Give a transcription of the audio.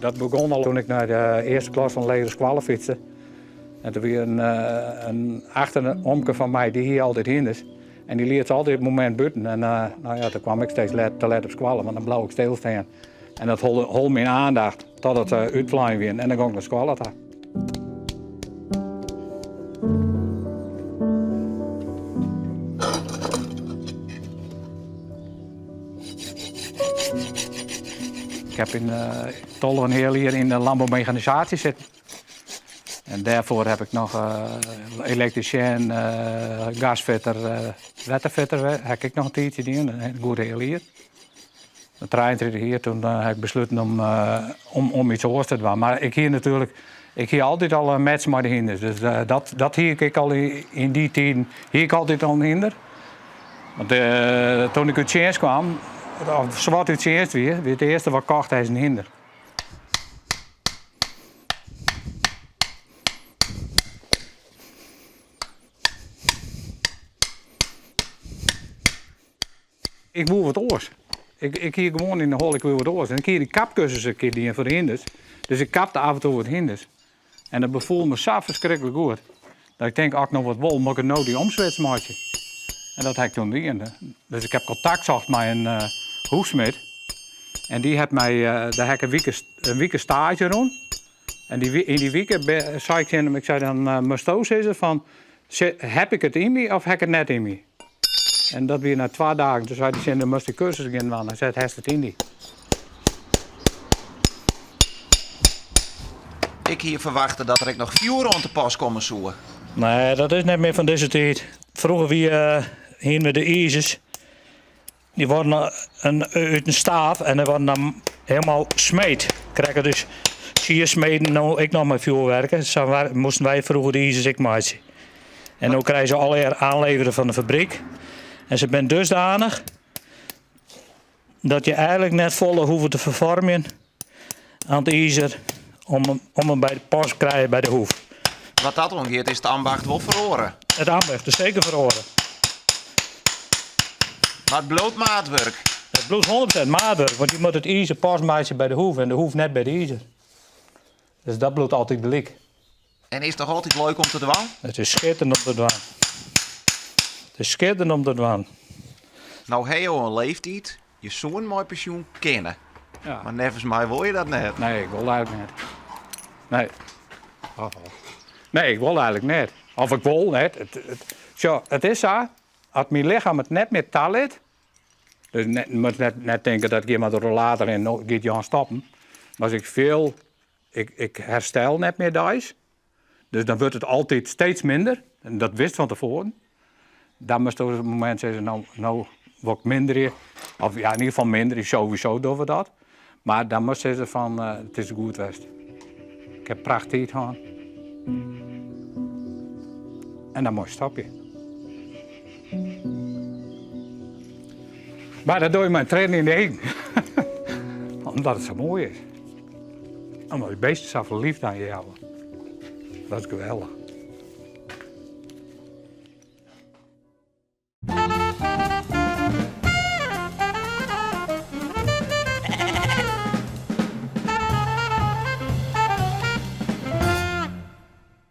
Dat begûn al toen ik nei de earste klas fan de legere skoalle fytste. En der wie in, eh, in achteromke fan my, dy hie altyd hynders. En dy liet se altyd it momint bûten. En uh, nou ja, toen kwam ik steeds let, te let op skoalle, want dan bleau ik stilstean. En dat hold, hold myn oandacht tot it uh, útflein wie. En dan gong ik nei skoalle ta. Ik heb in uh, 12,5 jaar in de landbouwmechanisatie zitten. En daarvoor heb ik nog uh, elektricien, uh, gasfitter, uh, wetterfitter heb ik nog in tiidsje dien, in goed heal jier. 33 jier, toen ha ik besluten om, om, om iets oars te dwaan. Mar ik hie natuerlik, ik hie altyd al in match mei de hynders. Dus dat, dat hie ik al yn dy tiden, hie ik altyd al in hynder. Want toen ik út tsjinst kwam, of swart út tsjinst wie, wie it earste wat kocht is in hynder. Ik woe wat oars. Ik, ik hie gewoan yn de holle, ik woe wat oars. En ik hie dy kapkursus in kear dien foar de hynders. Dus ik kapte af en toe wat hynders. En dat befoel me sa ferskriklik goed. Dat ik tink, as ik no wat wol, moat ik no dy omswits meitsje. En dat ha ik toen dien. Dus ik ha kontakt socht mei in uh, hoefsmid. En dy hat my, uh, dêr ha ik in wike staazje rûn. En dy, yn dy wike sei ik tsjin him, ik sei dan uh, moatsto sizze fan, ha ik it yn my of ha ik it net yn my? En dat wie nei twa dagen. Toen sei hy tsjin, dan moatst dy kursus gean dwaan. Hy sei, hast it yn dy. Ik hie ferwachte dat der ek noch fjoer oan te pas komme soe. Nee, dat is net mear fan dizze tiid. Froeger wie, uh, hiene we de izers. Dy waarden in, út in staaf en dy waarden dan hielendal smeed. Krekt dus siersmeden no ek noch mei fjoerwerken. Sa moasten wy froeger de izers ek meitsje. En no krije se allegear aanlevere fan de fabryk. En se binne dusdanich dat je eigenlik net folle hoege te ferfoarmjen oan it izer om, om him by de pas te krijen by de hoef. Wat dat oangiet is it ambacht wol feroare. It ambacht is seker feroare. Mar it bliuwt maatwurk. It bliuwt 100% maatwurk, want je moatte it izer pas meitsje by de hoef en de hoef net by de izer. Dus dat bliuwt altyd gelyk. En is it noch altyd leuk om te dwaan? It is skitterend om te dwaan. It is skitterend om te dwaan. No ha jo in leeftiid, je soenen mei pensjoen kinne. Ja. Mar neffens my wol je dat net. Nee, ik wol eigenlik net. Nee. Oh, oh. Nee, ik wol eigenlik net. Of ik wol net. It, it, sjoch, it is sa, as myn lichem it net mear talit, dus net, moat net, net tinke dat ik mei de rollator en no giet Jan stoppen. Mar as ik fiel, ik, ik herstel net mear deis, dus dan wurdt it altyd steeds minder. En dat wist fan tefoaren. Dan moatst op it momint sizze, no, no wol ik minderje. Of ja, yn ieder gefal minderje, sowieso dogge we dat. Mar dan moatst sizze fan, uh, it is goed west. Ik ha pracht tiid hân. En dan moatst stopje. Mar dat doch je mei triennen yn de eagen. Omdat it sa moai is. Omdat dy bisten safolle leafde oan je jouwe. Dat is geweldich.